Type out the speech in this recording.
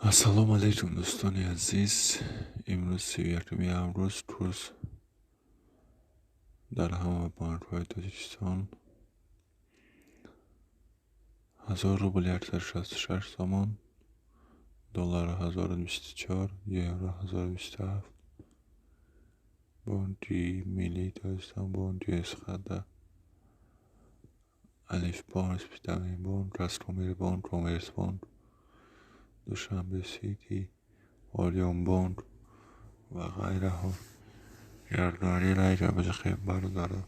Ассалому алайкум, дӯстони азиз. Имрӯз 31-уми август. Курс дар ҳама бонкҳои Тоҷикистон: 1000 рубл 166 сомон, доллар 1024, евро 1027. Бонки Миллии Тоҷикистон, бонки Эсхата, Алифбонк, Спитаменбонк, Казкоммербонк, Коммерсбонк, Душанбе Сити, Ориёнбонк ва ғайраҳо. Гардонӣ лайка бижихем, бародаро.